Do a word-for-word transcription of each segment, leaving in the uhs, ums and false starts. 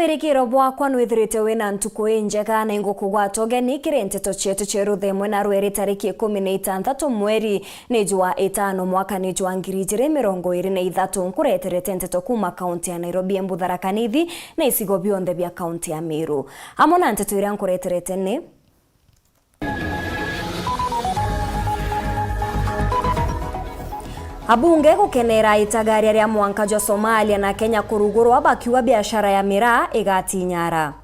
Wirikiro bwakwa nwithirite wina ntuku injega, na ingukugwata ugeni kiri nteto cietu cia ruthemwe na rweri tariki ikumi na itantatu mweri ni jwa itano mwaka ni jwa ngiri ijiri mirongo iri na ithatu. Nkureterete nteto kuma kaunti ya Nairobi, Embu, Tharaka Nithi na icigo bionthe bia kaunti ya Meru. Amwe na nteto iria nkureterete ni: Abunge gukenera itagaria ria mwanka jwa Somalia na Kenya kurugurwa, bakiuga biashara ya miraa igatinyara.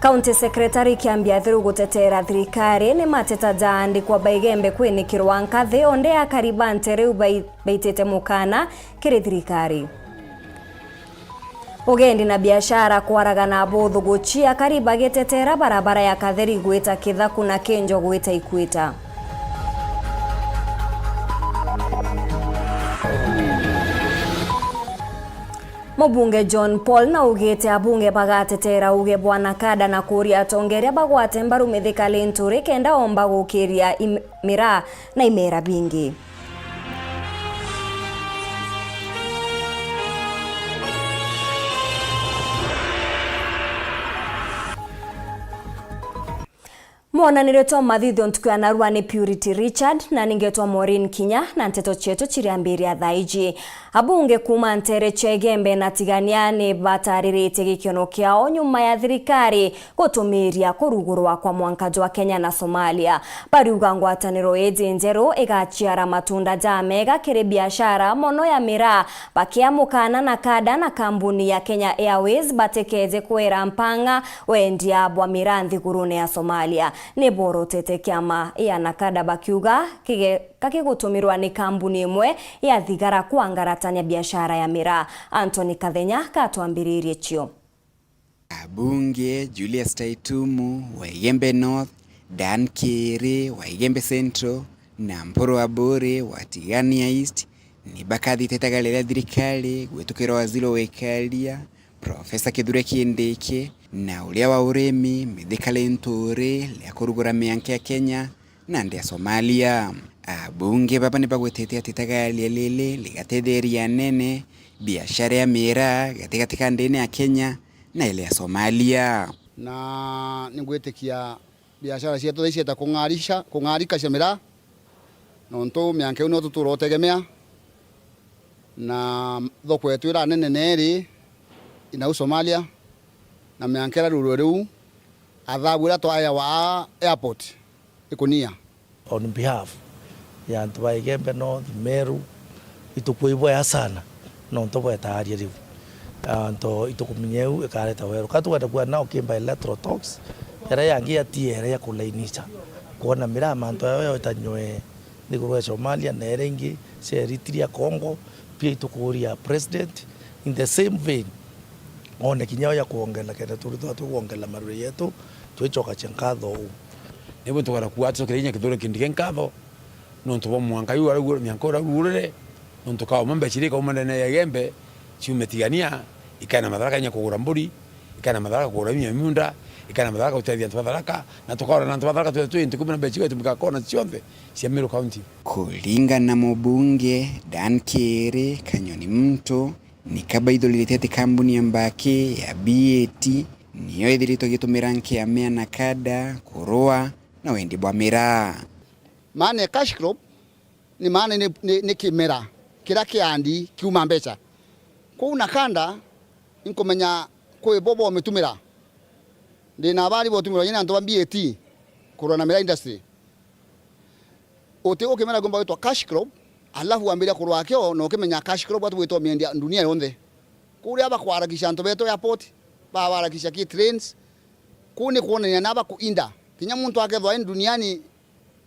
County Secretary Kiambi Athiru gutetera thirikari ni mateta jaandikwa ba Igembe kwinikirwa nkathi, onde akari ba nte riu bai-, baitite mukana kiri thirikari. Ugendi na biashara kwaragana buthuguchi, akari bagitetera barabara ya Katheri gwita Kithaku na Kinjo gwita Ikwita. Mubunge John Paul naugite abunge bagatetera uge bwa NACADA na kuria atongeria bagwate mbaru Mithika Linturi kenda omba gukiria im-, miraa na imera bingi. Mwonanirio twa mathithio ntuku ya narua ni Purity Richard, na ningetwa Maureen Kinya, na nteto cietu ciriambiria thaa iji. Abunge kuuma ntere cia Igembe na Tigania ni batariritie gikeno kiao nyuma ya thirikari gutumiria kurugurwa kwa mwanka jwa Kenya na Somalia. Bariuga ngwataniro iji njeru igaciara matunda ja mega kiri biashara mono ya miraa, bakiamukana NACADA na kambuni ya Kenya Airways batikeje kwera mpang'a wendia bwa miraa nthigurune ya Somalia. Ni borotete kiama ya NACADA bakiuga kige-, gakigutumirwa ni kambuni imwe ya thigara kwangaratania biashara ya miraa. Anthony Kathenya gatwambiririe cio. Abunge Julius Taitumu wa Igembe North, Dan Kiri wa Igembe Central, na Mpuru Aburi wa Tigania East ni bakathitetaga riria thirikari gwitukira waziri wa wikaria, Profesa Kithure Kindiki, na uria wa urimi, Mithika Linturi, ria kurugura mianka ya Kenya na nthi ya Somalia. Abunge baba ni bagwetete ati itagaria riri rigatetheria anene biashara ya miraa gatigati ka ndene ya Kenya na ile ya Somalia. Na ningwitikia biashara cietu thaa ici cieta kung'arisha-, kung'arika cia miraa, nontu mianka iu nio tutura utegemea, na thoko yetu iria nene neeri inau Somalia, na mianka iria rurwe riu athabu iria twaeawa aa airport ikunia. On behalf ya antu ba Igembe North, Meru, itukwibwea sana nontu bwetaaria riu. Antu itukuminya iu ikareta weru. Ka tukwenda kuona nao ki bilateral talks, yaria yangi ya tiere ya kulainisha. Kwona miraa mantu yayo yotanywe nthiguru ya Somalia na iria ingi cia Eritrea, Congo, pia itukuria president in the same vein. One kinya ya kuongela kenda turi twa tukuongela maruri yetu, twicokacia nkatho uu. Nibu tukara kuwa tucokere inya Kithure Kindiki nkatho, nontu bwa mwanka uu araugure, mianka uraugurire, nontu kauma mbeca iria ikauma ndene ya Igembe, ciume Tigania, ikae na Matharaka inya kugura mburi, ikae na Matharaka kugura inya miunda, ikae na Matharaka gutethia antu ba Tharaka, na tukaona na antu ba Tharaka twethe twi nthi kumi na mbeca iu itumika kona cionthe cia Meru County. Kuringana na mubunge Dan Kiri, Kanyoni Muntu, Ni kabaithurite ati kambuni ya mbaki ya B A T niyo ithiritwe igitumira nkiamea na kada kurua na wendi bwa miraa. Maana ya cash crop ni maana ni, ni, ni kimera kiria kiandi kiuma mbeca. Kwou na kanda, inkumenya kwi bo bomitumira. Ndi na abari botumirwa ni antu ba B A T kurua na miraa industry. Uti ukimera kumba gwitwa cash crop, alafu wambiria kurwa kio na ukimenya cash crop atu gwitwa miendia dunia yonthe. Kuria bakwarakisha antu betu airport, babarakisha ki trains, kuu ni kwonania na bakuinda. Kinya muntu akethwa e duniani,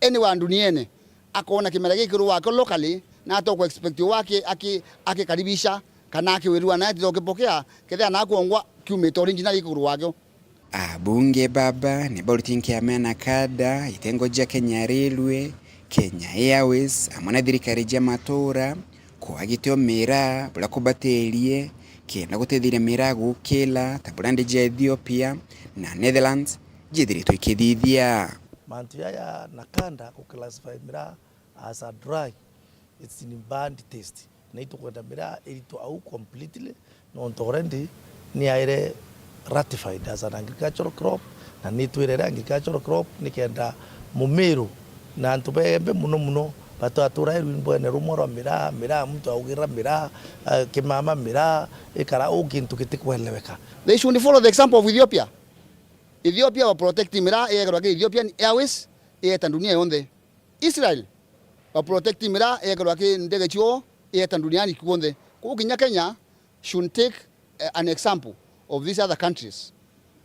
anywhere duniene, akona kimera gikirwa kio locally, na atokwa expect wake aki-, akikaribisha, kana akiwirua na atithokipokea, kethira na akwongwa kiumite original gikirwa kio. Abunge baba ni bauritie nkiama na kada itengo jia Kenya Railway, Kenya Airways, amwe na thirikari jia matura kwagitio miraa buria kubatirie kenda gutetheria miraa gukila ta buria nthi jia Ethiopia na Netherlands jithiritwe ikithithia. Mantu jaya na kanda ku classify miraa as a dry, it's in bad taste. Na itukwenda miraa iritwe au completely, nontu already ni yaire ratified as an agricultural crop, na ni twirere agricultural crop nikenda Mumiru na antu ba Embu muno muno batwatura rwimbo rwene rumwe rwa miraa, miraa, muntu augira miraa, eh, kimama miraa, ikara u kintu gitikweleweka. They should follow the example of Ethiopia. Ethiopia wa protect miraa, iyekerwa ki Ethiopian Airways, iyeta dunia yonthe. Israel, ba protect miraa, iyekerwa ki ndege cio, iyeta duniani kuonthe. Koguo kinya Kenya should take, eh, an example of these other countries.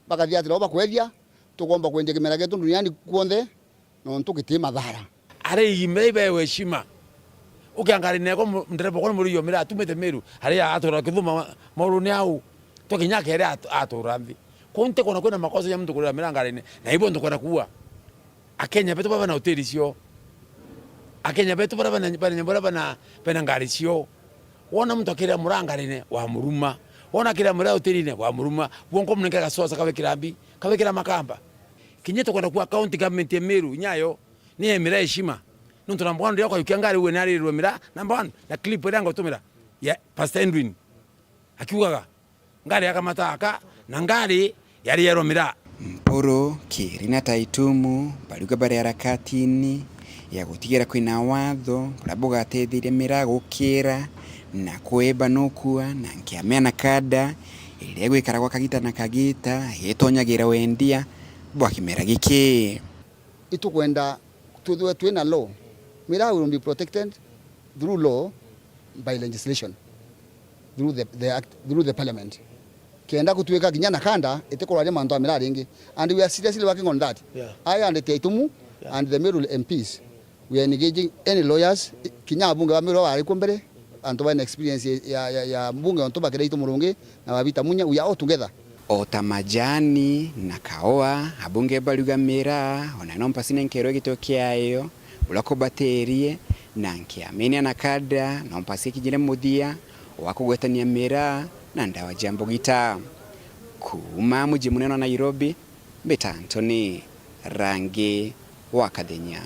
Bakathia ati nabo bakwethia, tukomba kwendia kimera gietu duniani kuonthe, nontu giti mathara. Ari igimera ibewe heshima. Ukia ngari neko mu-, ndereba kwa muri yo miraa atumite Meru, ari atura kithuma mauruni au. To kinya kere at-, atura nthi. Kunte kona kwina makosa ya muntu kurira miraa ngarine, na ibo ntukwenda kuua. Akenya betu baba na hoteli cio. Akenya betu bara bana, bana, bara bana, bana ngari cio. Wona muntu akirira muraa ngarine, wa muruma. Wona akirira muraa hotelini, wa muruma. Wonko mnenge gasosa kawekira mbi, kawekira makamba. Kinya tukwenda kuwa county government ya Meru, nyayo, ni ya miraa heshima. Nontu number one, ndio kwa yukia ngari uwe nari rwe miraa, number one, na clip iria ngotumira, ya Pastor Edwin. Akiugaga, ngari ya kamataka, na ngari yari yerwa miraa. Mpuru, Kiri na Taitumu bariuga bari harakatini ya gutigira kwina watho buria bugateithiria miraa gukira na kwiba nukua na nkiamea na kada iria igwikara gwa kagita na kagita itonyagira wendia bwa kimera giki. Itukwenda twithwe twina law. Miraa will be protected through law by legislation, through the, the act, through the parliament. Kenda gutwika kinya na kanda itikurwaria mantu a miraa ringi. And we are seriously working on that. Yeah. I and Taitumu, yeah, and the Meru M Ps, we are engaging any lawyers, kinya abunge ba Meru bari kuo mbere, antu bena experience ya, ya, ya mbunge ontu bakira itu murungi na Wabita Munya, we are all together. O ta majani na kaoa, abunge bariuga miraa, ona no mpasi nenkerwe gitio kiayo, uria kubaterie, na nkiaminia na kada, no mpasi ikinyire muthia wa kugwetania miraa na ndawa cia mbugita. Kuuma muji munene wa Nairobi, mbita Anthony Rangi wa Kathenya.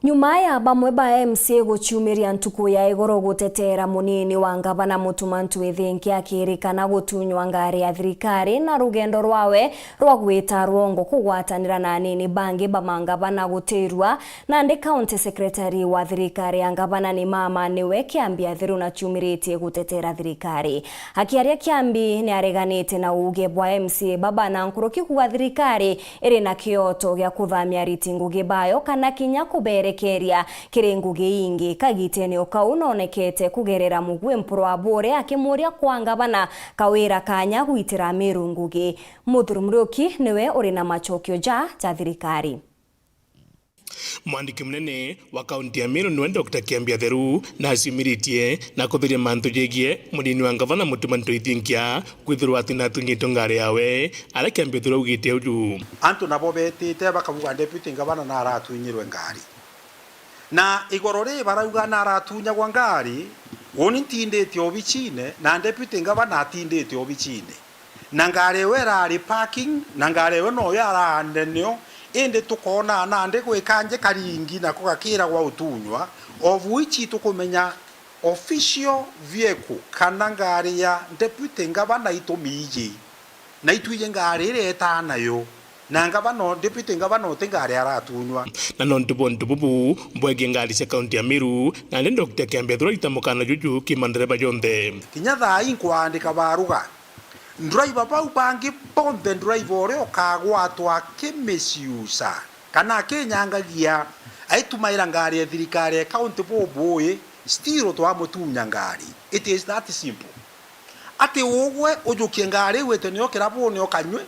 Nyuma ya bamwe ba M C A guciumiria ntuku ya igoro guteteera munini wa ngavana Mutuma M'Ethingia akirikana gutunywa ngari ya thirikari na rugendo rwawe rwa gwita rwongo kugwatanira na anini bangi ba mangavana gutirua, nandi county secretary wa thirikari ya ngavana ni Mama niwe Kiambi Atheru na ciumiritie guteteera thirikari. Akiaria Kiambi ni areganite na uuge bwa M C A baba na nkuruki kuuga thirikari iri na kioto gia kuthamia ariti ngugi bayo kana kinya kuberekeria kiri ngugi ingi. Kagitene o kau nonekete kugerera Mugwi Mpuru Abure akimuria kwa ngavana Kawira kanya gwitira Meru ngugi. Muthuri Muriuki niwe uri na macokio ja ja thirikari. Mwandiki munene wa kaunti ya Meru niwe Doctor Kiambi Atheru na aciumiritie na kuthiria mantu jegie munini wa ngavana Mutuma M'Ethingia kwithirwa atina atunyitwe ngari yawe, aria Kiambi Atheru augite uju. Antu nabo betite bakabuga deputy ngavana na aratunyirwe ngari. Na igoro ri barauga na aratunyagwa ngari, uni ntindite obicine na deputy ngavana atindite obicine. Na ngari ewe irari parking, na ngari ewe noyo araande nio, indi tukoona nandi gwika nje karingi nako gakiragwa utunywa, of which tukumenya official vehicle kana ngari ya deputy ngavana itumi iji, na itwiji ngari iria etaa nayo, na ngavana, deputy ngavana uti ngari aratunywa. Na nontu bwa untu bubu bwegie ngari cia kaunti ya Meru, nandi Doctor Kiambi Atheru aita mukana juju ki mandereba jonthe. Kinya thaa ii nkwaandika baruga, driver bau bangi bonthe, driver uria ukagwatwa akimisiusa kana akinyangagia aitumaira ngari ya thirikari ya county bubui, still twamutunya ngari. It is that simple. Ati ugwe ujukie ngari wite nio kirabuni ukanywe,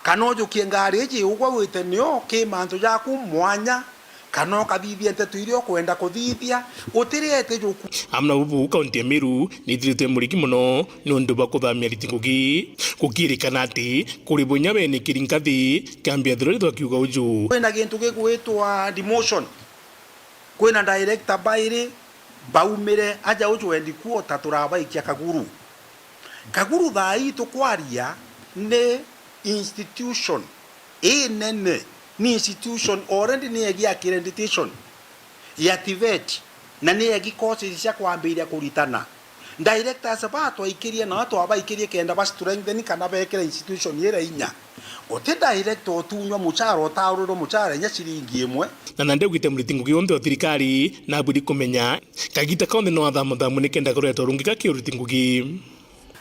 kana ujukie ngari iji ugwe wite nio ki mantu jaku mwanya, kana ukathithia nteto iria ukwenda kuthithia, utiriete juku. Amwe na bubu, kaunti ya Meru ni ithiritwe muriki mono niuntu bwa kuthamia ariti ngugi, gukirikana ati kuri bunya benikiri nkathi, Kiambi Atheru arithwa akiuga uju. Kwina gintu gigwitwa demotion. Kwina director bairi baumire aja uju wendi kuota turabaikia Kaguru. Kaguru thaa ii tukwaria ni institution inene, ni institution already ni egi accreditation ya TVET. Na ni egi courses cia kwambiria kuritana. Directors ba twaikirie nao twabaikirie kenda ba strengthen kana bekire institution iria inya. Guti director utunywa mucara utaurirwe mucara inya ciringi imwe. Na nandi augite muriti ngugi onthe wa thirikari nabwiri kumenya kagita konthe no athamuthamwe nikenda kuretwa rungika ki uriti ngugi.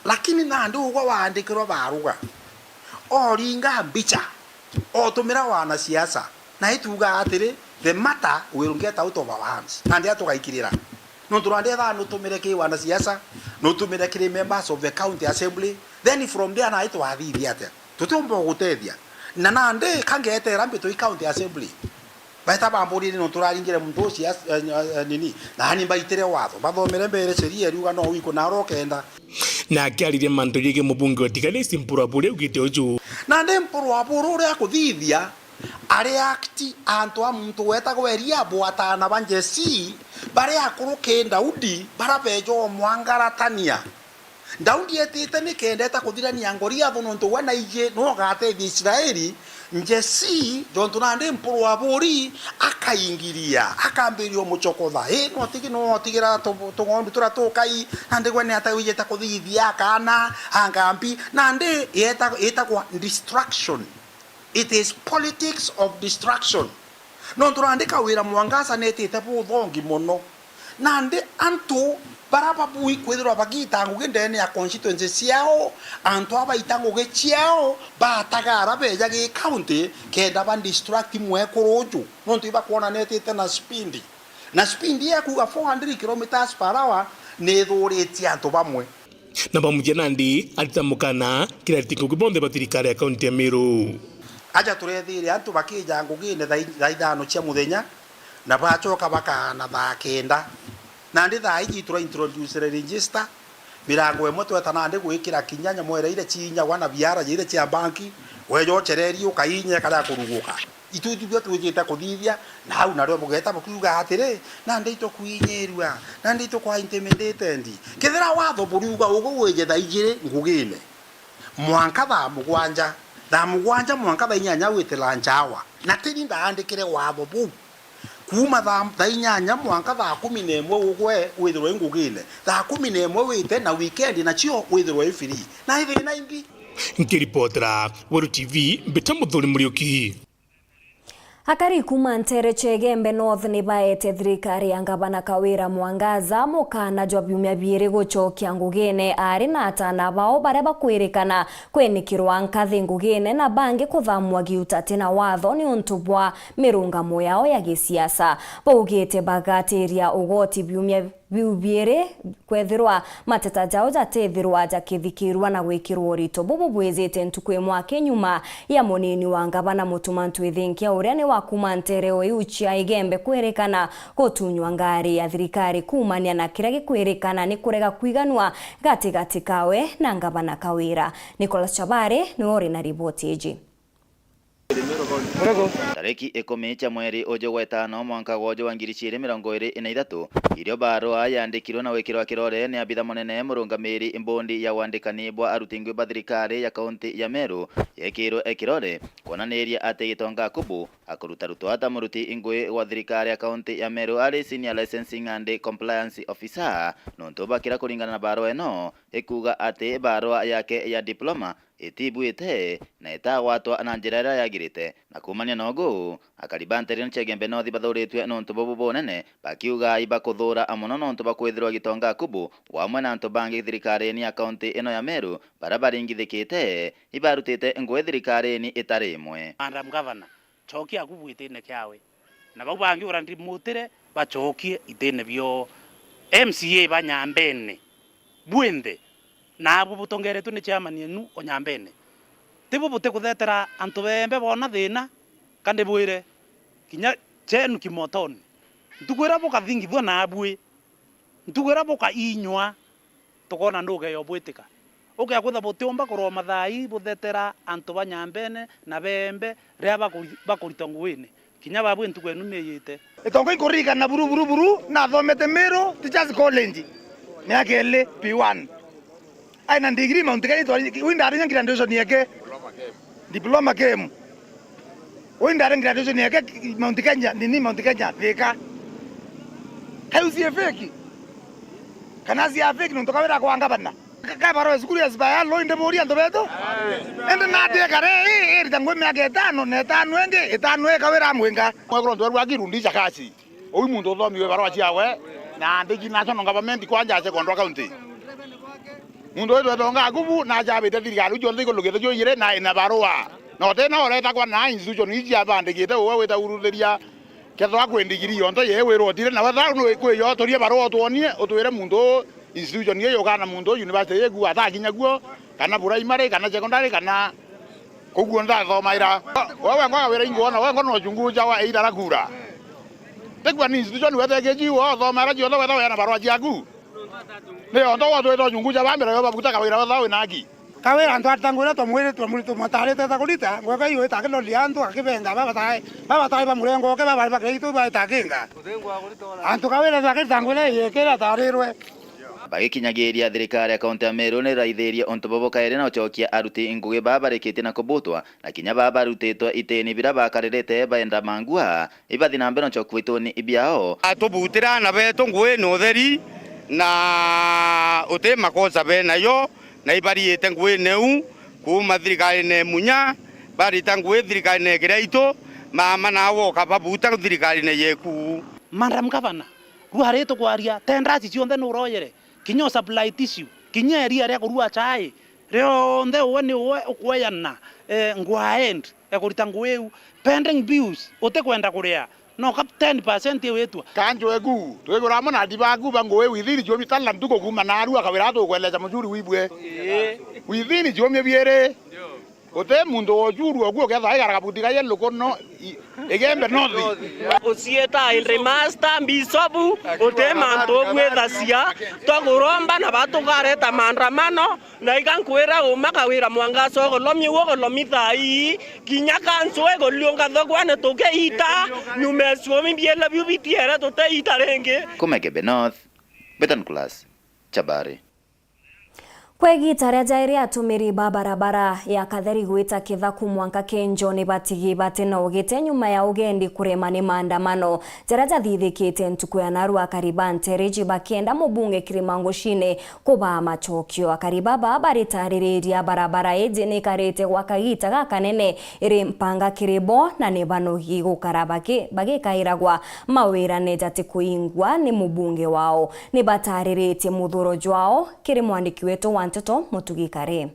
Lakini nandi ugwe waandikirwa baruga, oringa mbicha, otumira wanasiasa, na ituuga atiri, the matter will get out of our hands. Nandi atugaikirira. Nontu nandi ethaa nutumire ki wanasiasa, nutumire kiri members of the county assembly, then from there nai twathithia atia? Tutiumba gugutethia. Na nandi kangetera mbitu i county assembly. Baita bamburirie nontu uraringire muntu ucio as-, eh, eh, nini, naani mbaitire watho, bathomere mbere sheria iriuga no wikwe na aria ukenda. Na akiariria mantu jegii mubunge wa Tigania East Mpuru Aburi augite uju. Nandi Mpuru Aburi uria akuthithia, areact antu a muntu wetagwa Eliabu, atana ba Jesse, baria akuru ki Daudi, baria beeja umwangaratania. Daudi eetite nikenda eeta kuthirania Goliathu, nontu we naiji niwe ugatethia Israeli. Jesse, jontu nandi Mpuru Aburi, akaingiria, akambiriria umuchokotha. Ii, no tigi, no tigira tu-, tung'ondu turia tukai, nandi gwe ni ata wijite kuthithia akaana, angambi, nandi yeta-, yetagwa destruction. It is politics of destruction. Nontu nandi Kawira Mwangaza neetite buthongi mono. Nandi antu baria babui kwithirwa bagiita ngugi ndeene ya constituency ciao, antu aa baita ngugi ciao, baataga aria beeja gi county, kenda ba distract mwekuru uju. Nontu ibakwona neetite na speed. Na speed ya kuuga four hundred kilometres per hour ni ithuuritie antu bamwe. Na bamuthia nandi arita mukana kiri ariti ngugi bonthe ba thirikari ya kaunti ya Meru. Aja tureethire antu bakiija ngugine thaa i-, thaa ithano cia muthenya, na bacoka bakaana thaa kenda. Nandi thaa iji tura introduce register, mirango imwe tweta nandi gwikira kinya nyamwera iria ciinyagwa na biara iria cia banki, weja ucereri ukainya ikaria kuruguka. Itu tibio twijite kuthithia, na au nario bugeeta bukiuga atiri, "Nandi itukwinyiirua, nandi itukwa intimidated." Kethira watho buriuga ugu wije thaa ijiri ngugine, mwanka thaa mugwanja, thaa mugwanja mwanka thaa inyanya wite lunch hour, na tini ndaandikire watho buu. Kuuma thaa, thaa inyanya mwanka thaa kumi na imwe ugwe withirwe i ngugine, thaa kumi na imwe wite na weekend nacio withirwe i free. Na i thina imbi? Nkiripotera Weru T V, mbita Muthuri Muriuki. Akari kuuma nteere cia Igembe North ni baete thirikari ya Ngavana Kawira Mwangaza mukana jwa biumia biiri gucokia ngugine aari na ataana bao baria bakwirikana kwinikirwa nkathi ngugine na bangi kuthamua giuta ti na watho niuntu bwa mirungamo yao ya gisiasa. Baugite bagatiria ugoti biumia biu biiri kwethirwa mateta jao jatithirwa jakithikirwa na gwikirwa urito. Bubu bwijite ntuku imwe aki nyuma ya munini wa ngavana Mutuma Ntwithinkia, uria ni wa kuuma nteere o iu cia Igembe, kwirikana gutunywa ngari ya thirikari kuumania na kiria gikwirikana ni kurega kwiganua gatigati kawe na ngavana Kawira. Nicholas Chabari niwe uri na riboti iji. Tariki ikumi cia mweri uju gwa itano mwanka gwa uju wa ngiri ciiri mirongo iri na ithatu, irio barua yandikirwe na gwikirwa kirore ni abitha munene murungamiri mbondi ya wandikani bwa aruti ngui ba thirikari ya kaunti ya Meru, yekirwe kirore kwonaniria ati Gitonga Akubu akurutarutwa ta muruti ngui wa thirikari ya kaunti ya Meru ari Senior Licensing and Compliance Officer, nontu bakira kuringana na barua ino ikuuga ati barua yake ya diploma itibuite na itagwatwa na njira iria yagirite. Na kuumania na ugu, akari ba nteere ino cia Igembe North bathuritue nontu bubu bunene, bakiuga ibakuthuura mono nontu bwa kwithirwa Gitonga Akubu wamwe na antu bangi thirikarini ya kaunti ino ya Meru baria baringithikite ibarutite ngui thirikarini itari imwe. Madam Governor, cokia Akubu gitine kiawe. Na bau bangi ura ndimutire bacokie itine bioo. M C A ba Nyambene bwinthe, naabu butongeretwe ni chairman yenu o Nyambene. Tibu butikuthetera antu beembe boona thina, ka ndibwire, kinya chenu kimotoni. Ntuku iria bukathingithua naabui, ntuku iria bukainywa, tukoona nduge yobwitika. Ukea kwitha butiumba kurwa mathaai buthetera antu ba Nyambene na beembe riria bakuri-, bakuritwa nguine. Kinya babu ntuku yenu ni iyite. Itonga inkuririkana buru, buru, buru, nathomete Meru Teachers College miaka iiri, P one. Ai na degree Mount Kenya, itwa-, wi ndari nya graduation yake. Diploma kemu. Wi ndari graduation yake Mount Kenya, nini Mount Kenya, Thika. Iu cie fake? Kana cia fake nontu Kawira kwa ngavana? Ka-, ka barua ya cukuru ya Spire Law, indi buria antu betu? Indi nati ekare ii, irita ngui miaka itano na itano ingi, itano ii Kawira amwinga. Mwekuru ntu erua kirundisha kaci. Uu muntu uthomiwe barua ciawe na andiki National Government kwanja a Secondary County. Muntu uyu twetonga akubu na acabite thirikari iu cionthe ikulukite cio ijiri na ina barua. Na utina uretagwa na institution iji abandikite uwe wita uruthiria kethwa kwi ndigiri yonthe ye wirotire nawe tha kwiyo turie barua utwonie utwire muntu uu institution iyo yukana muntu uu university iku atakinya kuo kana primary kana secondary kana Kuguo ndathomaira. Wewe ngo Kawira inguona, wewe ngo no uchunguja wa either kura. Tikwa ni institution wete K G U, wathomaira ciothe wetha wena barua ciaku. Ni onto watu weta uchunguja bambira yo babuta Kawira wetha wina aki. Kawira antu atangwira twamwiri twamwiri tumutarite ta kurita, ngweka iyo itake no lia antu akibenga babatai, babatai ba murengo ke babari bakaitu baitakinga. Antu Kawira twakitangwira yekira tarirwe. Bagikinyagiria thirikari ya kaunti ya Meru ni raithirie untu bubu kairi na ucokia aruti ngugi baa barikitie na kubutwa na kinya baa barutitwe itini bira bakaririte baenda mangua ibathi na mbere na ucoku ituni biao. Atubutira aana betu ngui na utheri na uti makosa benayo na ibariite nguine u kuuma thirikarine munya barita ngui thirikarine kiria itu mama nawe ukababuta thirikarine yeku. Madam Governor, rua ritu kwaria, tenders cionthe nuroyere, kinya u supply tissue, kinya iria ria kurua chai, rionthe uwe ni uwe ukweyana, eh, ngwa end ya kurita ngui iu. Pending bills utikwenda kuria, no ka ten percent iu itwa. Kanjwe ku, twigura amo na dibaku ba ngui within ciumi tala ntuku kuuma narua Kawira tukweleja mucuri wibwe. Within ciumi biiri. Uti muntu wocurua uku ukethwa igara kabuti kaye lukuno i-, igembe nothi. Uciita indi master, mbicobu, uti mantu ubwithacia, twaguromba na batukareta maandamano, na iga nkwira uma Kawira mwangaca ugolomi ugulomi thaa ii, kinya kancu igoliunga thogwene tukiita, nyuma ya ciumi biele biu bitiere tutiita ringi. Kuma Igembe North, Betan Class, Chabari. Kwa igiita ria jairi atumiri ba barabara ya Katheri gwita Kithaku mwanka Kinjo ni batigi bati na ugite nyuma ya ugendi kurema ni maandamano jaria jathithikite ntuku ya narua. Akari ba Ntereji bakienda mubunge Kirima Ngucine kubaa macokio. Akari baba baritaririria barabara iji ni ikarite gwa kagiita gakanene iri mpanga kiri bo na ni banogi gukara bagi-, bagikairagwa mawirane jatikuingwa ni mubunge wao. Ni batariritie muthuro jwao kiri mwandiki wetu wa nteto Mutugi Kari.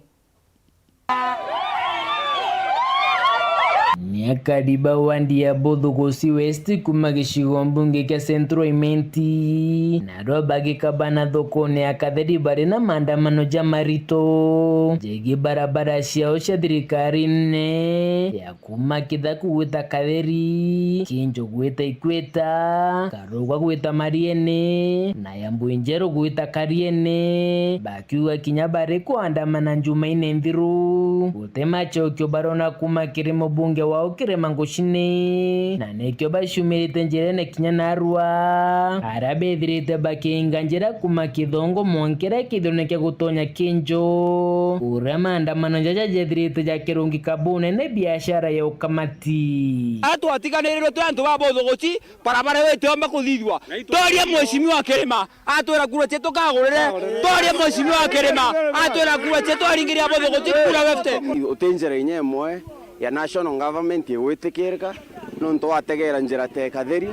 Ni akari ba wandi ya Buthuguci West kuma gicigo mbunge kia Central Imenti, narua bagikabana thokone ya Katheri bari na maandamano ja marito jegii barabara ciao cia thirikari nene ya kuma Kithaku gwita Katheri, Kinjo gwita Ikweta, Karugwa gwita Mariene, na ya Mbwinjeru gwita Kariene, bakiuga kinya bari kuandamana Njumaine nthiru, guti macokio barona kuma kiri mubunge wao Kirima Ngucine, na nikio baciumirite njirene kinya narua. Aria bethirite bakiinga njira kuma Kithongo mwankira kithirone kia gutonya Kinjo, uria maandamano jaja jethirite jakirungika bunene biashara ya ukamati. Atwatiganirirwe twi antu ba Buthuguci, barabara iyo itiomba kuthithua. Toria Mheshimiwa Kirima, atwira kura cietu kagurire. Toria Mheshimiwa Kirima, atwira kura cietu aringiria Buthuguci kura fifty. Uti njira inya imwe ya national government igwitikirika, nontu wategera njira ta Katheri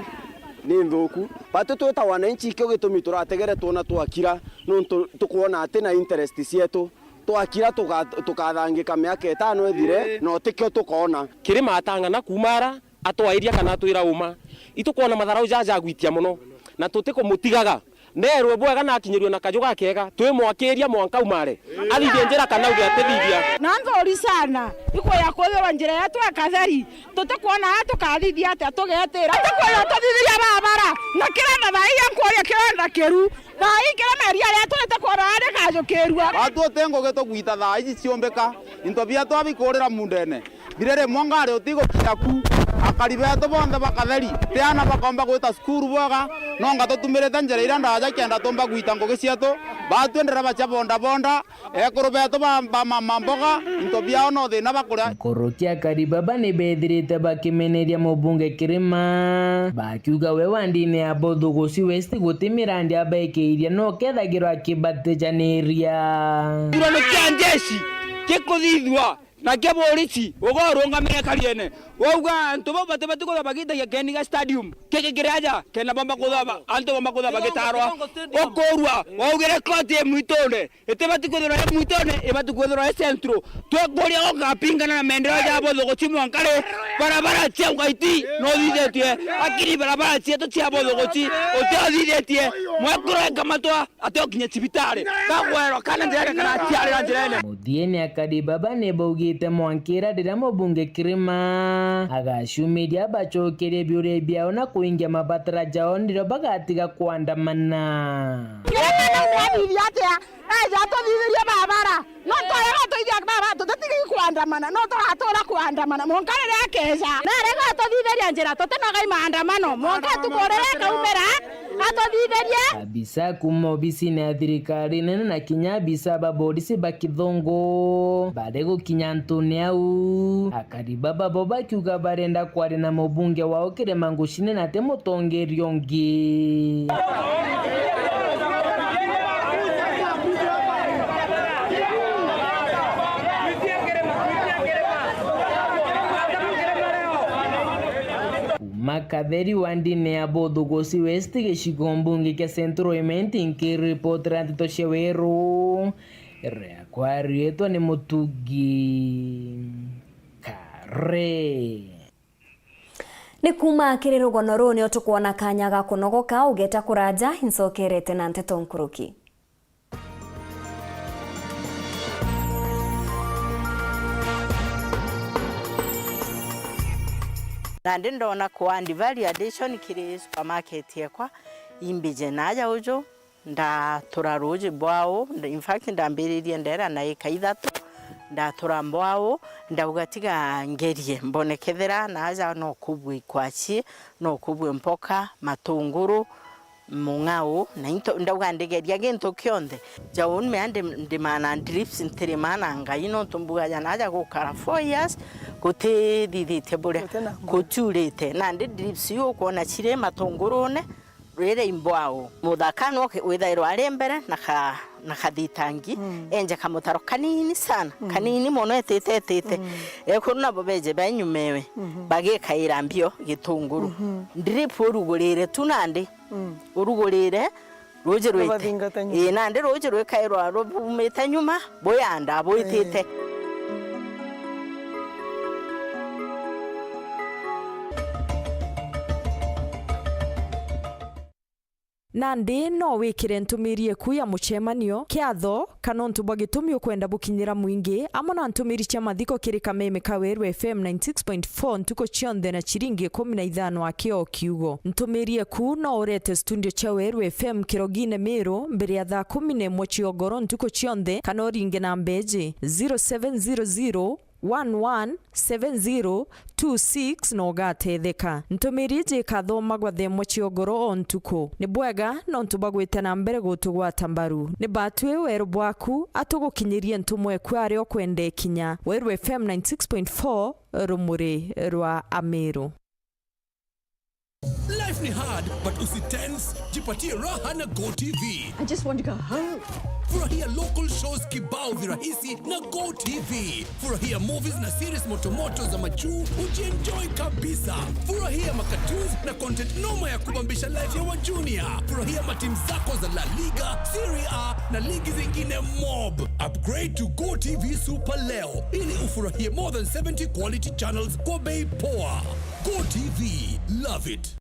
ni nthuku. Batu twita wananchi, ikio gitumi turategere twona twakira, nontu tukwona ati na interest cietu. Twakira tuka-, tukathangika miaka itano ithire, na utikio tukoona. Kirima atang'ana kuuma ara, atwairia kana atwira uma. Itukwona matharau jaja jagwitia mono, na tutikumutigaga. Neerwe bwega na akinyirue na kaju gakega, twimwakiria mwanka umare. Athithie njira kana auge atithithia. Na nthuri sana, ikwija kwithirwa njira yetu ya Katheri, tutikwona aa tukathithia atia tugetira. Tukwija tuthithiria barabara, na kira na thaa ii nkuria kirenda kiru. Thaa ii kira na iria rietu ritikwona aa rikajukirua. Batu uti ngugi tugwita thaa iji ciumbika, into bietu abikurira mundene. Thire rimwe ngari utigukinya ku, akari betu bonthe ba Katheri, ti ana bakomba gwita cukuru bwega, nonga tutumirite njira iria ndaja kenda tumba gwita ngugi cietu, baatwi ndereba cia bondabonda, ekuru betu ba, ba mama mboga, into biao no thina bakuria. Nkuruki akari baba ni bethirite bakimeneria mubunge Kirima, bakiuga we wandine ya Bothuguci West guti mirandi abaikiiria no kethagirwa akibatijaniria. Githurano kia njeshi gikuthithua. Na kia borisi, uga urungamire kariene. Wauga antu bau batibati kuthaba bagitagia Keniga Stadium. Kiki kiri aja, kenda bamba kuthaba, antu bamba kuthaba gitarwa. Ukurua, waugire koti imwitune. Itibati kwithirwa i mwitune, ibati kwithirwa i central. Twikuria gukapingana na maendeleo ja Bothuguci mwanka ri, barabara cia Ugaiti no thithitie, lakini barabara cietu cia Bothuguci utio thithitie. Mwekuru ekamatwa, ati ukinye cibitari, gagwerwa kana njirene kana aciarira njirene. Muthiene akari baba ni baugite mwankira riria mubunge Kirima agacumiria bacokerie biuria biao na kuingia mabatara jao nirio bagatiga kwandamana. Kirima ni athithia atia? Eja atuthithirie babara. No twaya gatuithia baba, tutitigi kwandamana, no turatura kwandamana, mwanka riria akeja. Nere gatuthithirie njira, tutinogai maandamano, mwanka tukurire kaumira. Atuthithirie. Abisa kuuma obisine ya thirikari nene na kinya abisa ba borisi ba Kithungu bari gukinya antune au. Akari baba bo bakiuga barenda kwaria na mubunge wao Kirima Ngucine na ti mutongeria ungi. Kuuma Katheri wandine ya Bothuguci West, gicigo mbunge kia Central Imenti, nkiripotera nteto cia Weru, riakwa riitwa ni Mutugi Kare. Ni kuuma kiri rugono ruu nio tukwona kanya ga kunogoka, ugeta kuraja, incokerete na nteto nkuruki. Nandi ndoona ku add value addition kiri supermarket ekwa imbije naja uju, ndatura ruuji bwao, in fact, ndambiririe ndera na ika ithatu, ndatura mbwao, ndauga, "Tiga ngerie, mbone kethira naja no kubue ikwaci, no kubue mpoka, matunguru, mung'ao, na into, ndauga ndigeria gintu kionthe." Jau nimea ndi-, ndimana drips, ntirimana ngai, nontu mbuga ja naja gukara four years, gutithithitie buria, gutiurite. Nandi drips iu ukwona ciri matungurune, rwire imbwao. Muthaka no ke-, withairwa ari mbere na ka-, na kathitangi, enja kamutaro kanini sana, kanini mono, etite, etite. Ekuru nabo beje benyumewe, bagikaira mbio gitunguru. Drip urugurire tu nandi, urugurire ruuji rwite. Ii, nandi ruuji rwikairwa rubumite nyuma, buyanda bwitite. Nandi no wikire ntumiri eku ya mucemanio, kiatho, kana untu bwa gitumi ukwenda bukinyira mwingi, amwe na ntumiri cia mathiko kiri kameme ka Weru F M ninety six point four ntuku cionthe na ciringi ikumi na ithano aki o kiugo. Ntumiri eku no urete studio cia Weru F M Kirogine Miru mbere ya thaa kumi na imwe cia ugoro ntuku cionthe, kana uringe namba iji, zero seven zero zero, one one seven zero two six na ugatetheka. Ntumiri iji ikathomagwa thaa imwe cia ugoro o ntuku. Ni bwega nontu bwa gwita na mbere gutugwata mbaru. Ni batwi weru bwaku, atugukinyirie ntumwa eku aria ukwenda ikinya. Weru F M ninety six point four, rumuri rwa Amiru. Life ni hard, but usitense, jipatie raha na Go T V. I just want to go home. Furahia local shows kibao virahisi na Go T V. Furahia movies na series motomoto za majuu, ujienjoy kabisa. Furahia macartoons na content noma ya kubambisha life ya wajunia. Furahia matimu zako za La Liga, Serie A na ligi zingine mob. Upgrade to Go T V Super leo ili ufurahie more than seventy quality channels kwa bei poa. Go T V, love it.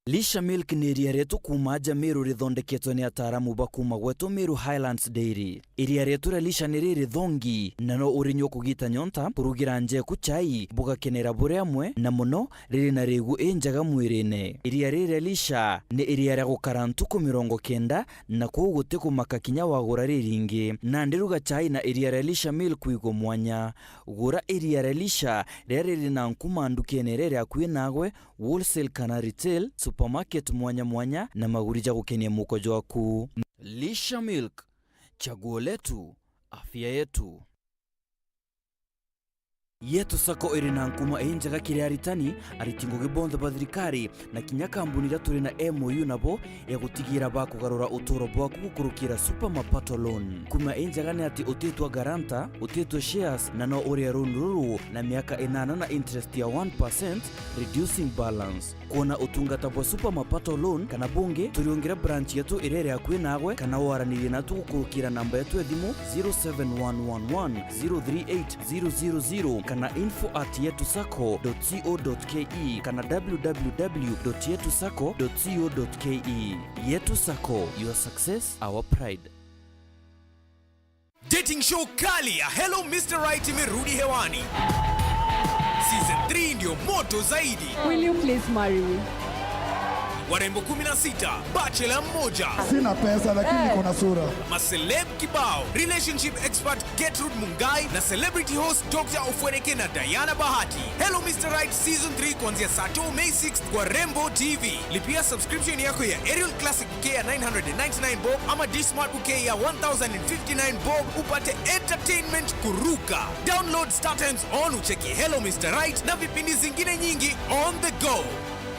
Lisha Milk ni iria rietu kuuma aja Meru rithondeketwe ni ataaramu ba kuuma gwetu Meru Highlands Dairy. Iria rietu ria Lisha ni riri thongi, na no urinyua kugita nyonta, kurugira nja eku chai, bugakenera buri amwe, na mono riri na rigu injega mwirine. Iria riri ria Lisha ni iria ria gukara ntuku mirongo kenda, na kwou guti kumaka kinya wagura riringi. Nandi ruga chai na iria ria Lisha Milk wigwe mwanya. Gura iria ria Lisha riria riri na nkuma ndukene iria iri akui nagwe, wholesale kana retail, supermarket mwanya mwanya, na maguri ja gukenia muko jwaku. Lisha Milk, chaguo letu, afya yetu. Yetu Sacco iri na nkuma injega kiri aritani, ariti ngugi bonthe ba thirikari, na kinya kambuni iria turi na M O U nabo ya gutigira bakugarura uturo bwaku gukurukira Super Mapato Loan. Nkuma injega ni ati utitwa guarantor, utitwe shares, na no urie loan ruru na miaka inana na interest ya one percent, reducing balance. Kwona utungata bwa Super Mapato Loan kana bungi, turiungire branch yetu iria iri akui nagwe, kana waranirie natu gukurukira namba yetu ya thimu zero seven one one one zero three eight zero zero zero kana info at yetu sacco dot co dot ke kana w w w dot yetu sacco dot co dot ke. Yetu Sacco, your success, our pride. Dating show kali ya Hello Mister Right imerudi hewani. Season three ndio moto zaidi. Will you please marry me? Warembo kumi na sita, bachelor mmoja. Sina pesa, lakini niko na sura. Maceleb kibao, relationship expert Gertrude Mungai na celebrity host Doctor Ofweneke na Diana Bahati. Hello Mister Right Season three kuanzia saa two May sixth kwa Rembo T V. Lipia subscription yako ya Aerial Classic K ya nine hundred and ninety-nine bob ama Dish Smart Bouquet ya one thousand and fifty-nine bob upate entertainment kuruka. Download StarTimes On ucheki Hello Mister Right na vipindi zingine nyingi on the go.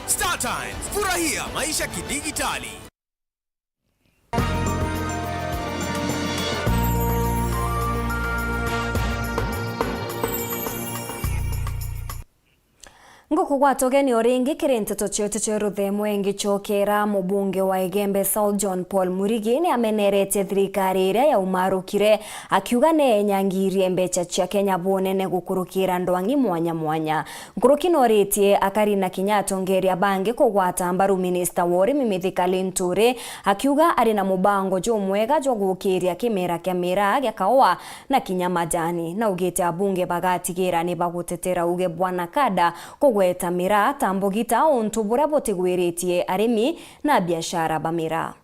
StarTimes, furahia maisha kidigitali. Ngukugwata ugeni o ringi kiri nteto cietu cia ruthemwe. Ngicokera, mubunge wa Igembe South John Paul Murigi ni ameneretie thirikari iria yaumarukire, akiuga ni enyangirie mbeca cia Kenya bunene gukurukira ndwang'i mwanya mwanya. Nkuruki noritie akari na kinya atongeria bangi kugwata mbaru minista wa urimi Mithika Linturi, akiuga ari na mubango jumwega jwa gukiria kimera kia miraa gia kaua na kinya majani. Naugite abunge bagatigira ni bagutetera uge bwa NACADA kugweta miraa ta mbugita, untu buria butigwiritie arimi na biashara ba miraa.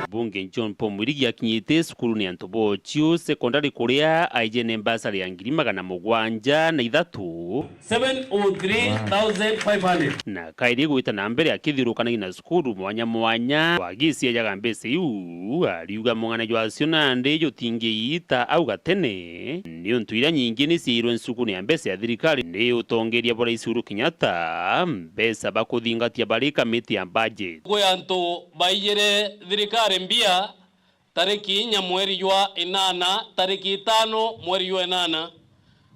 Bunge John Paul Mwirigi akinyite cukuru ni antu ba Ochiu Secondary, kuria aije ni mbasari ya ngiri magana mugwanja na ithatu. Seven oh three thousand five hundred. Na kairi gwita na mbere akithiurukanagia na cukuru mwanya mwanya, wagiciajaga mbeca iu, ariuga mung'ana jwacio nandi jutingiita au gatene, niuntu iria nyingi ni ciairwe ncukuni ya mbeca ya thirikari ni utongeria bwa Rais Uhuru Kenyatta, mbeca bakuthingatia bari kamiti ya budget. Kwi antu baijire thirikari mbia tariki inya mweri jwa inana, tariki itano mweri jwa inana,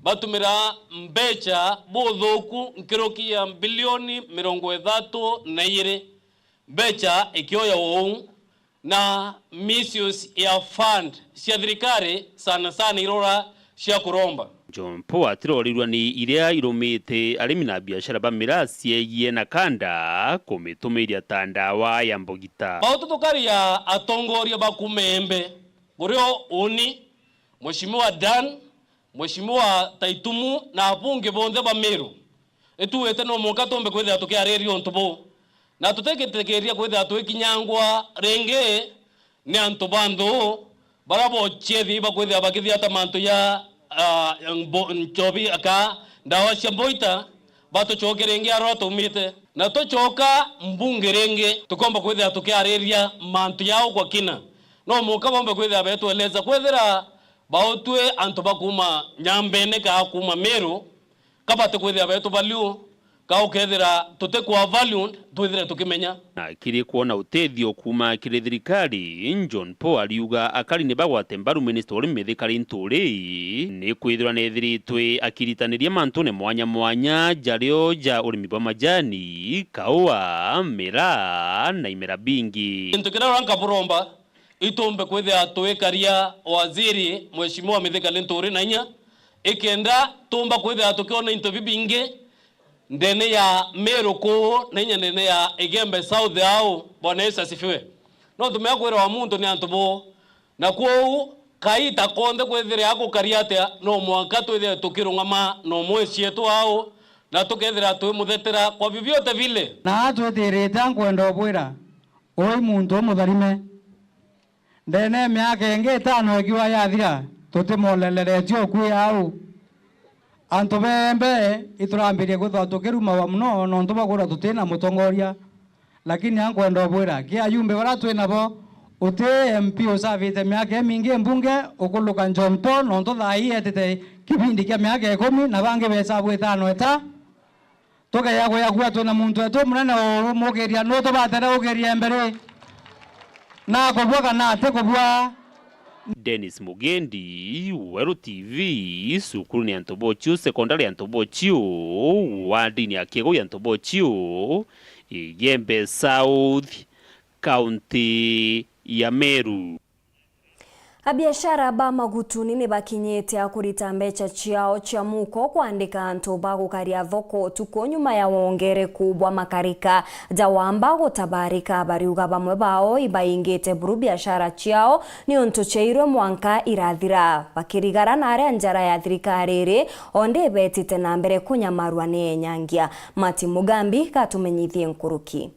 batumira mbeca buthuku nkuruki ya bilioni mirongo ithatu na igiri. Mbeca ikioya uu na misuse ya fund cia thirikari, sana sana irora cia kuromba. John Paul atirorirua ni iria irumite arimi na biashara ba miraa ciegie NACADA kumitumiria ta ndawa ya mbugita. Mautu tukaria atongoria ba kuuma Embe, kurio uni, Mheshimiwa Dan, Mheshimiwa Taitumu na abunge bonthe ba Meru, ituwite no mwanka tumbe kwithira tukiariria untu buu, na tutigitikiria kwithira twikinyangwa ringi ni antu ba nthuu, baria bochiethi bakwithira bakithiata mantu ja, ah, mbo-, nchobi aka ndawa cia mboita, batucoke ringi aria tumite. Na tucoka mbunge ringi, tukomba kwithira tukiariria mantu jau kwa kina. No mwanka bombe kwithira betweleza kwithira bautwi antu ba kuuma Nyambene kaa kuuma Meru, ka bati kwithira betu value, ka ukethira tutikwa value, twithire tukimenya. Na kiri kwona utethio kuuma kiri thirikari, John Paul ariuga akari ni bagwate mbaru minista uri Mithika Linturi, ni kwithirwa nethiritwe akiritaniria mantune mwanya mwanya jario ja urimi bwa majani, kaua, miraa na imera bingi. Gintu kiria uria nkaburomba, itumbe kwithira twikaria waziri Mheshimiwa Mithika Linturi na inya, ikenda tumba kwithira tukiona into bibingi Ndene ya Meru kuu, na inya ndene ya Igembe South au, Bwana Yesu asifiwe. No tumekwira wa muntu ni antu bo. Na kwou, kaita konthe kwithira agukaria atia, no mwanka twithire tukirungama na umwe cietu au, na tukethira twimuthetera kwa vyovyote vile. Na atwitirite, nkwenda ubwira, ui muntu umutharime. Ndene ya miaka ingi itano ikiwa yathira, tutimoleleretie ukui au. Antu bembe iturambirie kwithirwa tukirumawa mono nontu bwa kwithirwa tutina mutongoria. Lakini ankwenda ubwira, ki ayumbe baria twi nabo, uti M P usavite miaka imingi mbunge, ukuluka John Paul, nontu thaa ii etite kibindi kia miaka ikumi, na bangi besabu itano eta. Tukeya kuya kuwa twina muntu wetu munene umukiria, nu tubatera ukiria mbere? Na kubua kana ati kubua? Dennis Mugendi, Weru T V, cukuru ni antu bochiu, sekondari antu bochiu, wa ndini ya Kiegou ya antu bochiu, Igembe South, kaunti ya Meru. Abiashara ba Magutuni ni bakinyite a kurita mbecha ciao cia muko kwandika antu ba gukaria thoko utuku nyuma ya wongereku bwa makarika ja wamba gutabarika. Bariuga bamwe bao ibaingite buru biashara ciao niuntu ciairwe mwanka irathira. Bakirigara na aria njara ya thirikari iri, o ndi ibetite na mbere kunyamarua ni enyangia. Martin Mugambi gatumenyithie nkuruki.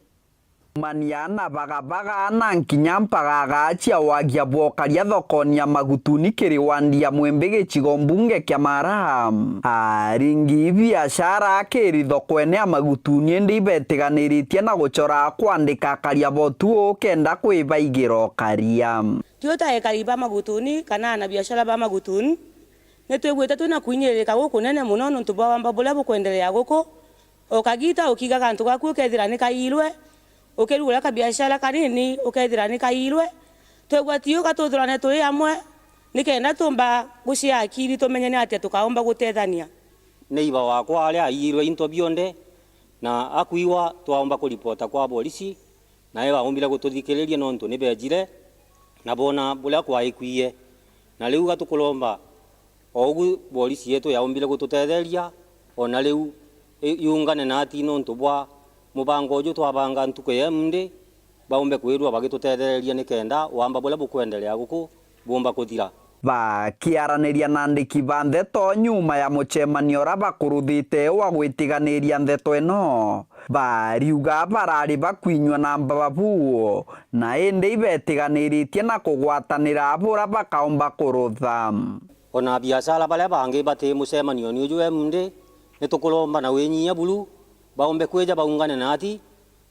Mania na bagabaga na nkinya mpagaga cia wagia bwokaria thokoni ya Magutuni kiri wandi ya Mwembe gicigo mbunge kia Mara. Aringi biashara kiri thokone ya Magutuni indi ibetiganiritie na gucora kwandika akaria botu kenda kwibaigira ukaria. Tio ta ekari ba Magutuni kana ana biashara ba Magutuni, ni twigwite twina kwinyiririka gukunene mono nontu bwa wamba buria bukwenderea guku. O kagita ukiiga gantu gaku ukethira ni kairwe, ukirugura kabiashara kanini ukethira ni kairwe. Twigua tiu gatuthurane turi amwe, nikenda tumba gucia akiri tumenye ni atia tukaumba gutethania. Neighbour wakwa aria aiyirwe into bionthe, na akwiwa twaumba kuripota kwa borisi, nae baumbire gututhikiriria nontu ni beejire na boona buria kwaikwie. Na riu gatukuromba o ugu borisi yetu yaumbire gututetheria, o na riu i-, iungane nati nontu bwa mubango uju twabanga ntuku ya Monday, baumbe kwirua bagitutethereria nikenda wamba buria bukwenderea guku buumba kuthira. Bakiaraniria na andiki ba ndeto nyuma ya mucemanio uria bakuruthite wa gwitiganiria ndeto ino, bariuga barari bakwinyua na mbababu, na indi ibetiganiritie na kugwatanira buria bakaumba kurutha. Ona biashara baria bangi bati mucemanioni uju e Monday, ni tukuromba na winyia buru baumbe kwija baungane nati,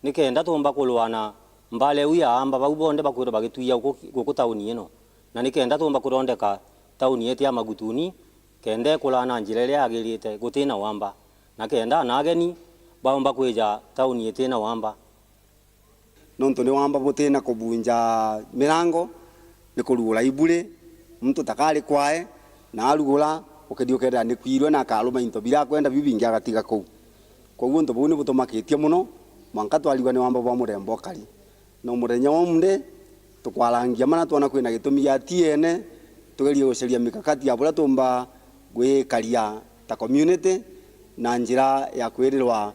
nikenda tuumba kurwana mbara iu ya aamba bau bonthe bakwirwa bagitwia guku, guku tauni ino, na nikenda tuumba kuthondeka tauni yetu ya Magutuni, kenda ikura na njira iria yagirite gutina wamba, na kenda ana ageni baumba kwija tauni itina wamba. Nontu ni wamba butina kubunja mirango, ni kurugura iburi, muntu takari kwae, na arugura, ukethia ukethira ni kwirwe na akaruma into biria akwenda biu bingi agatiga kuu. Koguo untu buu ni butumakitie mono, mwanka twarigwa ni wamba bwa murembo ukari. Na muthenya wa Monday, tukwarangia mana twona kwina gitumi gia tiene, tugerie gucaria mikakati ya buria tuumba gwikaria ta community na njira ya kwirirwa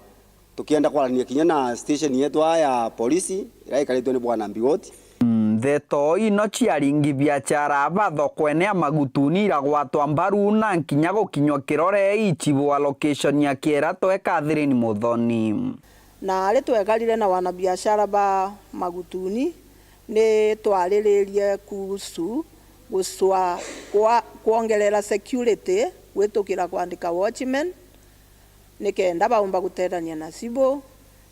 tukienda kwarania kinya na station yetu aa ya polisi, iria ikaritwe ni Bwana Mbiwoti. Ndeto ino cia aringi biashara ba thokone ya Magutuni iragwatwa mbaru na nkinya gukinywa kirore ichibwa location ya Kierato e Catherine Muthoni. Na ari twekarire na wanabiashara ba Magutuni, ni twariririe kuhusu gucwa kwa kwongerera security gwitukira kwandika watchman, nikenda baumba gutethania na civil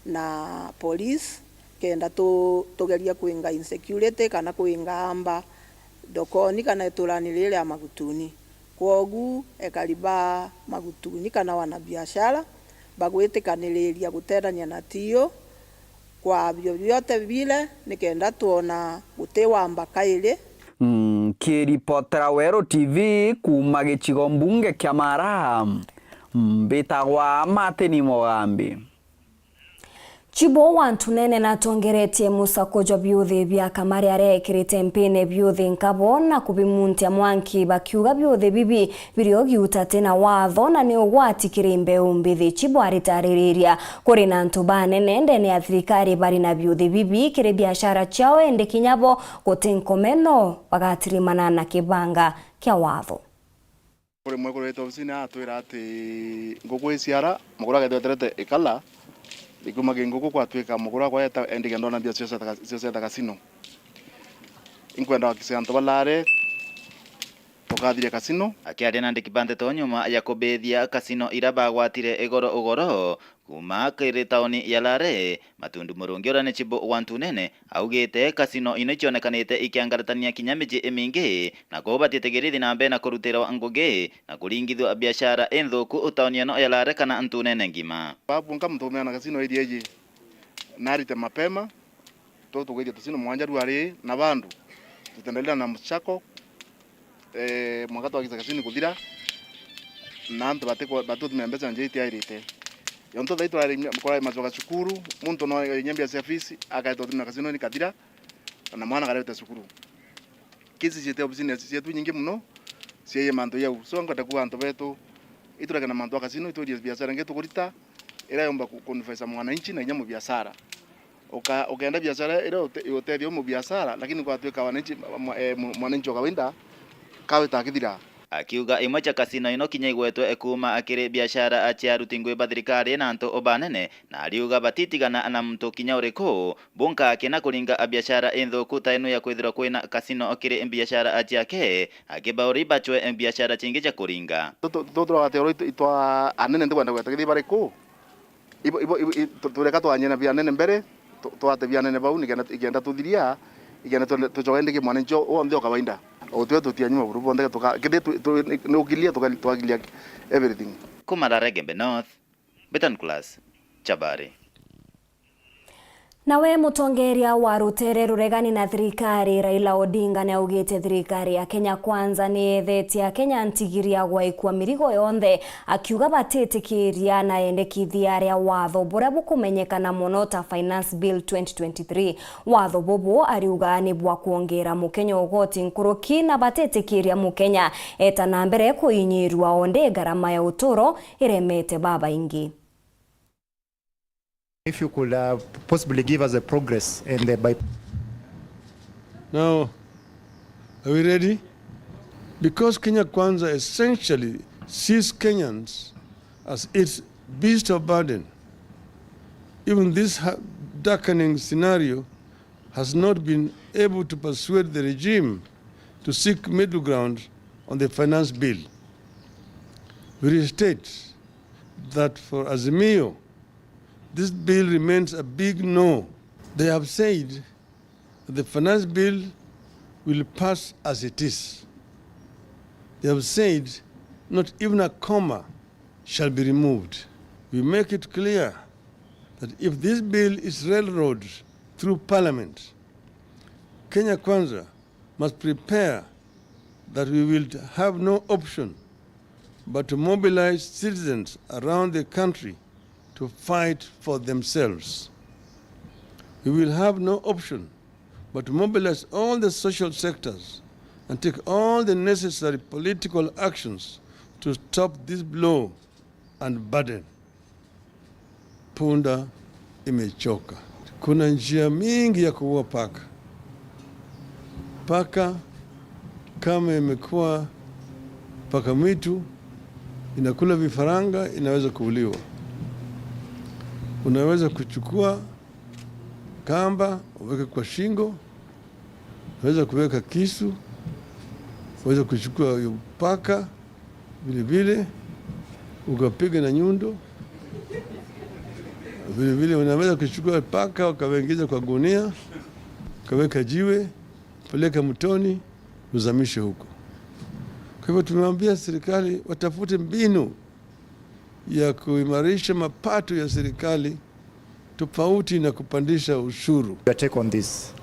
na police, kenda tu-, tugerie kwinga insecurity kana kwinga amba thokoni kana iturani riri ria Magutuni. Kwogu ekari ba Magutuni kana wanabiashara bagwitikaniriria gutethania na tiu kwa vyovyote vile, nikenda twona guti wamba kairi. Nkiripotera Weru T V kuuma gicigo mbunge kia Mara, mbitagwa Martin Mugambi. Chibo wa Ntunene natongeretie musako jwa biuthi bia Kamari aria ekirite mpine biuthi nkabo na kubimuntia mwanki, bakiuga biuthi bibi biri o giuta ti na watho na ni ugwati kiri mbeu mbithi. Chibo aritaririria kuri na antu banene ndene ya thirikari bari na biuthi bibi kiri biashara ciao, indi kinya bo guti nkomeno bagatirimana na kibanga kia watho. Kuri mwekuru wetu obisini atwira ati nguku iciara, muguru akethirwa eterete ikala, ikiuma ki nguku kwatwika muguru akwa eta endi kenda ona mbia cio cietha, cio cietha kasino. Inkwenda wakisia antu balare tukathiria kasino. Akiaria na andiki ba nteto nyuma ya kubithia kasino ira bagwatire igoro ugoro, Kuuma kiri tauni ya Lare, Matundu Murungi uria ni chibu wa Ntunene augite kasino ino icionekanite ikiangaratania kinya miji imingi, na kwou batitigiri ithi na mbere na kurutirwa ngugi na kuringithua biashara inthuku tauni ino ya Lare kana Ntunene ngima. Babu nka muntu umeana kasino area iji, narite mapema, tu tugeithia tusino mwanja rwari na bandu, tutaendelea na mchako, eh, mwaka twagica kasini kuthira, na antu bati-, batutumia mbeca nja itiairite. Yontu thai turari kwa macoka cukuru, muntu no inya mbia cia fees, akaeta utumia kasini ni kathira, na mwana karete cukuru. Kesi ciete obisini cietu nyingi muno, ciaiye mantu jau. So, nkwenda kuuga antu betu, itureke na mantu a kasino, itwithie biashara ingi tukurita, ira yomba ku-, kunufaisha mwananchi na inya mubiashara. Uka-, ukenda biashara iria ute-, utethia u mubiashara, lakini kwatwika wananchi, mwa-, eh, mu-, mwananchi wa kawaida, kawita akithira. Akiuga imwe cia kasino ino kinya igwetwe kuuma kiri biashara cia aruti ngui ba thirikari na antu banene, na ariuga batitigana na muntu kinya uriku, bunka akina kuringa biashara inthuku ta ino ya kwithirwa kwina kasino kiri biashara ciake, akibauri bacwe biashara cingi cia kuringa. Tu-, tu-, tu-, turagatero itwa anene ntikwenda gweta kithi bariku. Ibo, ibo, ibo, i-, tu-, tureka twanyie na bianene mbere, tu-, twate bianene bau, nikenda, ikenda tuthiria, ikenda tu-, tucoke ndiki mwananchi o-, onthe o kawaida. O twe tutia nyuma buru bonthe, tuka-, kethia tu-, tu-, ni, ni ukilia, tuka-, twakilia everything. Kuma Lare Gembe North, Betan Class, Chabari. Nawe mutongeria wa rutere ruregani na thirikari, Raila Odinga, niaugite thirikari ya Kenya Kwanza niyethetie Akenya ntigiri ya gwaikua mirigo yonthe, akiuga batitikiria na endekithia ria watho buria bukumenyekana mono ta Finance Bill twenty twenty-three. Watho bubu ariuga ni bwa kwongera Mukenya ugoti nkuruki na batitikiria Mukenya eta na mbere kuinyirua, onde ngarama ya uturo iremete babaingi. If you could, uh, possibly give us the progress and the by- Now, are we ready? Because Kenya Kwanza essentially sees Kenyans as its beast of burden, even this ha-, darkening scenario has not been able to persuade the regime to seek middle ground on the finance bill. We restate that for Azimio, this bill remains a big no. They have said that the finance bill will pass as it is. They have said not even a comma shall be removed. We make it clear that if this bill is railroaded through Parliament, Kenya Kwanza must prepare that we will have no option but to mobilize citizens around the country to fight for themselves. We will have no option but to mobilize all the social sectors and take all the necessary political actions to stop this blow and burden. Punda imechoka. Kuna njia mingi ya kuua paka. Paka kama imekuwa paka mwitu, inakula vifaranga, inaweza kuuliwa. Unaweza kuchukua kamba uweke kwa shingo, unaweza kuweka kisu, unaweza kuchukua hiyo paka vile vile, ukapiga na nyundo. Vile vile unaweza kuchukua paka ukawaingiza kwa gunia, ukaweka jiwe, peleka mtoni, uzamishe huko. Kwa hivyo tumewaambia serikali watafute mbinu ya kuimarisha mapato ya serikali tofauti na kupandisha ushuru. Your take on this?